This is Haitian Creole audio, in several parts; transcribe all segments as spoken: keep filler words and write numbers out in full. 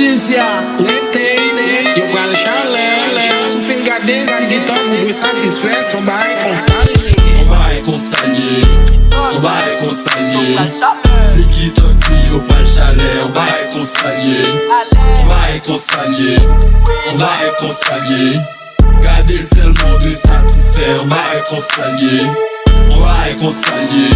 Sil sya rete, yo pral chalè. Si w fin gade Ziggy Thug, ou dwe satisfè, se yon bagay konsa l ye. Yon bagay konsa l ye. Yon bagay konsa l ye. Ziggy Thug di yo pral chalè. Yon bagay konsa l ye. Yon bagay konsa l ye. Yon bagay konsa l ye. Gade sèlman w dwe satisfè, yon bagay konsa l ye. Yon bagay konsa l ye.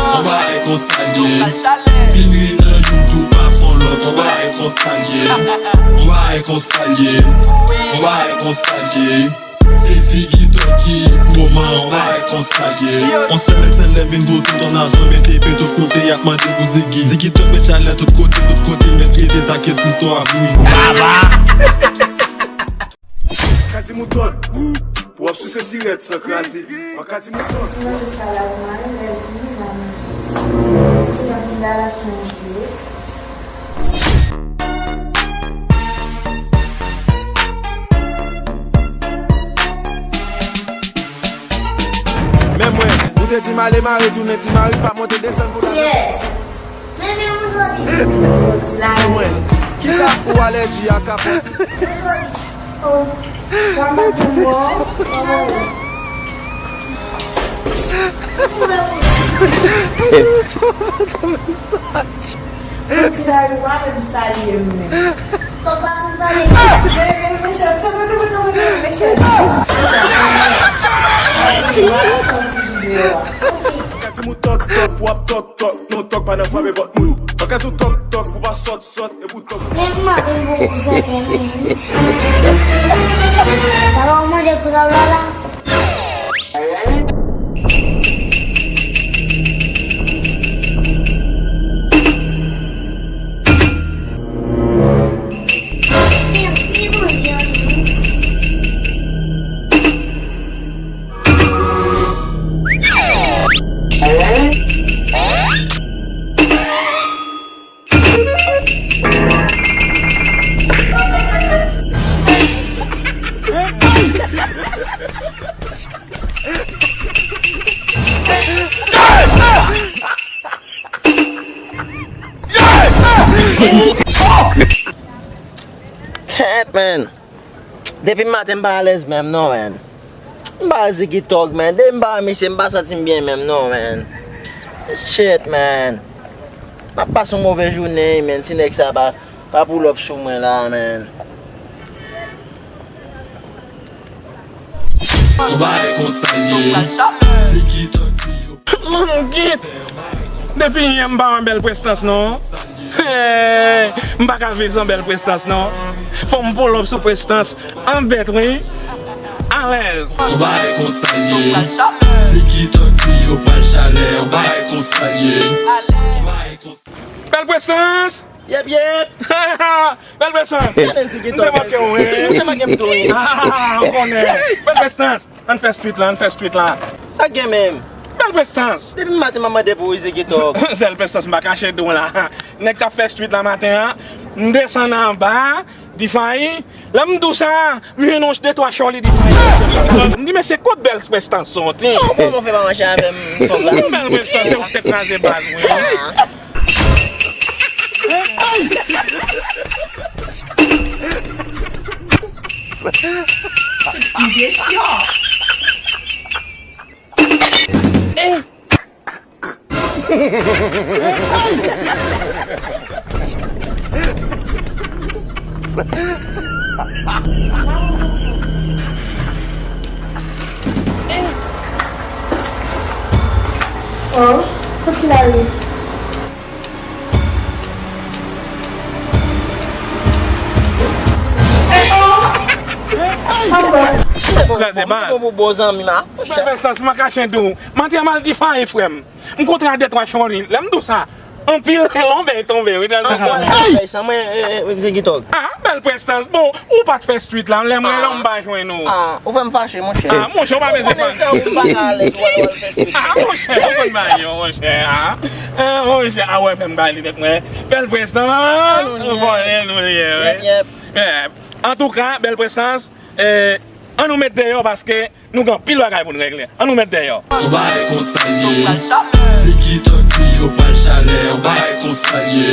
Yon bagay konsa l ye. Fin ri nan youn tou pa fon lòt, yon bagay konsa l ye. Yon bagay konsa l ye. Yon bagay konsa l ye. Se Ziggy Thug ki moman, yon bagay konsa l ye. On sèl sèl lè vin pou tout on nazon mete pe tout kote y ap mande pou Ziggy. Ziggy Thug met chalè tout kote, tout kote met rete sa ke tout to ap ri. Baba! Ka di mouton, w ap souse sirèt san kraze. An ka di mouton. Ti manje sa la, ou mare, lè l fini, m a manje. Ti manje la, l a chanje. Men mwen, ou te di m ale mare tounen, ti mari pa monte desann pou la. Yes. Mwen, kisa pou alèji a kapòt? Ka di mouton, tòk, w ap tòk, tòk. Non, tòk pa nan frape pòt moun. An ka di w tòk, tòk, ou pa sòt, sòt, epi w tòk. Men m ap vin pou kouzen tèmine. Papa, w manje koulèw la la? Kèt, man. Depi maten m pa alèz menm non, man. M pa Ziggy Thug, man. Depi m pa wè misye, m pa santi m byen menm non, man. Shit, man. M ap pase yon move jounen, man. Ti nèg sa pa, pa pull up sou mwen la, man. Yon bagay konsa l ye. Ziggy Thug di yo. Langit! Depi yè m pa wè Bèl Prestans non. Hey, m pa ka viv san Bèl Prestans non. Fò m pull up sou Prestans. Anbèt wi. Alèz. Yon bagay konsa l ye. Ziggy Thug di yo pral chalè. Yon bagay konsa l ye. Yon bagay konsa. Bèl Prestans! Yep, yep. Bèl Prestans. M te manke w wi. M te manke m tou wi. Ah, m konnen. Bèl Prestans. Ann fè street la, ann fè street la. Sa k gen menm? Bèl Prestans. Depi maten m ap mande pou Ziggy Thug. Sèl Prestans m pa kache di w la. Nèg k ap fè street la maten an, m desann anba, D-Fi. Lè m di w sa, m jwenn yon de twa chòli D-Fi. M di, mesye, kot Bèl Prestans soti? Kòman w fè pa mache avè m, Thug la? Bèl Prestans, se ou k te kraze baz mwen. Oh, kote l ale? Kraze baz. Bèl Prestans, m pa kache di w. Maten an m al D-Fi, frè m. M kontre a de twa chòli. Lè m di w sa, anpil lonbèy tonbe wi, tèlman. Sa mwen, eh, eh, Ziggy Thug. Ah, Bèl Prestans. Bon, ou pa t fè street la, lè mwen la m pa jwenn ou. Ah, ou fè m fache, monchè. Ah, monchè, ou pa bezwen fache. Ah, monchè, ou konn bagay yo, monchè, ah. Ah, monchè, ah, wè, fè m bay li tèt mwen. Bèl Prestans. Vòlè nou ye, wi. Antouka, Bèl Prestans, eh, ann nou met deyò paske nou gen anpil bagay pou n regle. Ann nou met deyò. Yon bagay konsa l ye. Ziggy Thug di yo pral chalè. Yon bagay konsa l ye.